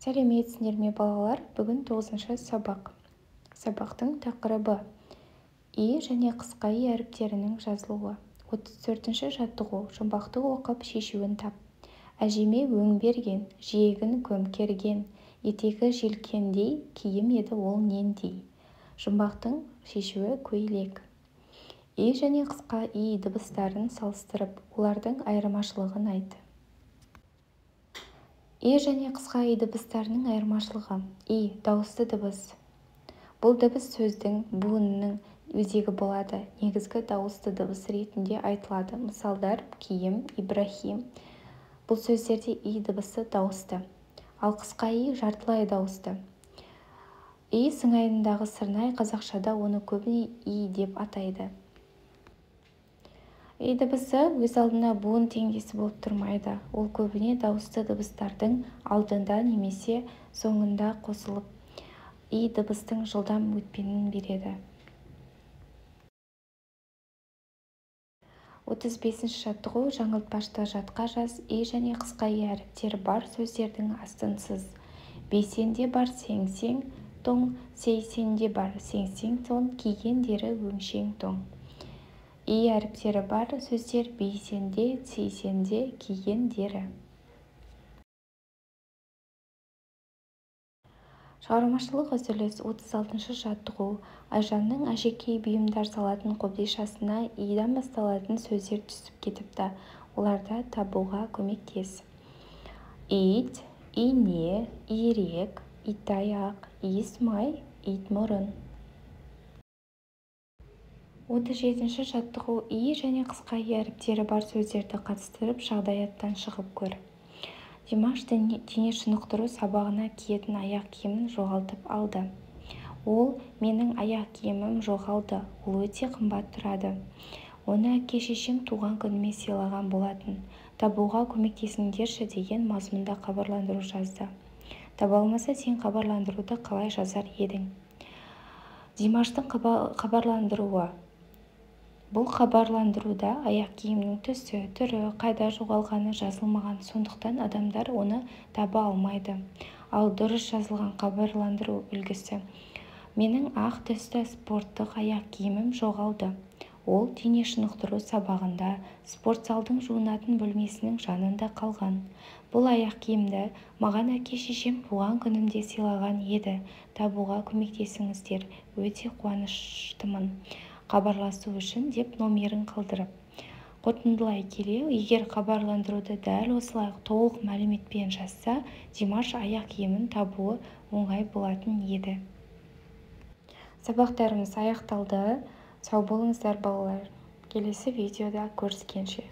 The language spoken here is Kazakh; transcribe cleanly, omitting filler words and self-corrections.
Сәлеметсіңдер ме, балалар? Бүгін 9-шы сабақ. Сабақтың тақырыбы: и және қысқа и әріптерінің жазылуы. 34-ші жаттығу. Жұмбақты оқып, шешуін тап. Әжеме өң берген, жиегін көмкерген, етегі желкендей киім еді ол нендей? Жұмбақтың шешуі: көйлек. И және қысқа и дыбыстарын салыстырып, олардың айырмашылығын айт. И және қысқа и дыбыстарының айырмашылығы. И дауысты дыбыс. Бұл дыбыс сөздің, буынның өзегі болады. Негізгі дауысты дыбыс ретінде айтылады. Мысалдар: киім, Ибрахим. Бұл сөздерде и дыбысы дауысты. Ал қысқа и жартылай дауысты. И сыңайындағы сырнай, қазақшада оны көбіне и деп атайды. И дыбысы өз алдына буын теңдесі болып тұрмайды. Ол көбіне дауысты дыбыстардың алдында немесе соңында қосылып, и дыбыстың жылдам өтпенін береді. 35-ші жаттығу. Жаңылтпашты жатқа жаз. И және қысқа и әріптері бар сөздердің астын сыз. Бейсенде бар сеңсең тоң, сейсенде бар сеңсең тон, кигендері өңшең тоң. И әріптері бар сөздер: бейсенде, сейсенде, кигендері. Шығармашылық үзіліс. 36-шы жаттығу. Айжанның әшекей бұйымдар салатын қобдишасына и-дан басталатын сөздер түсіп кетіпті. Оларды табуға көмектес. Ит, ине, ирек, итаяқ, иісмай, итмұрын. 37-ші жаттығу. И және қысқа и әріптері бар сөздерді қатыстырып, жағдаяттан шығып көр. Димаш дене шынықтыру сабағына киетін аяқ киімін жоғалтып алды. Ол: «Менің аяқ киімім жоғалды, ол өте қымбат тұрады. Оны әке-шешем туған күніме сыйлаған болатын. Табуға көмектесіңдерші» деген мазмұнда хабарландыру жазды. Таба алмаса, сен хабарландыруды қалай жазар едің? Димаштың хабарландыруы. Бұл хабарландыруда аяқ киімнің түсі, түрі, қайда жоғалғаны жазылмаған, сондықтан адамдар оны таба алмайды. Ал дұрыс жазылған хабарландыру үлгісі: «Менің ақ түсті спорттық аяқ киімім жоғалды. Ол дене шынықтыру сабағында спортзалдың жуынатын бөлмесінің жанында қалған. Бұл аяқ киімді маған әке-шешем туған күнімде сыйлаған еді. Табуға көмектесіңіздер, өте қуаныштымын. Хабарласу үшін» деп номерін қалдырып. Қорытындылай келе, егер хабарландыруды дәл осылай толық мәліметпен жазса, Димаш аяқ киімін табуы оңай болатын еді. Сабақтарымыз аяқталды. Сау болыңыздар, балалар. Келесі видеода көріскенше.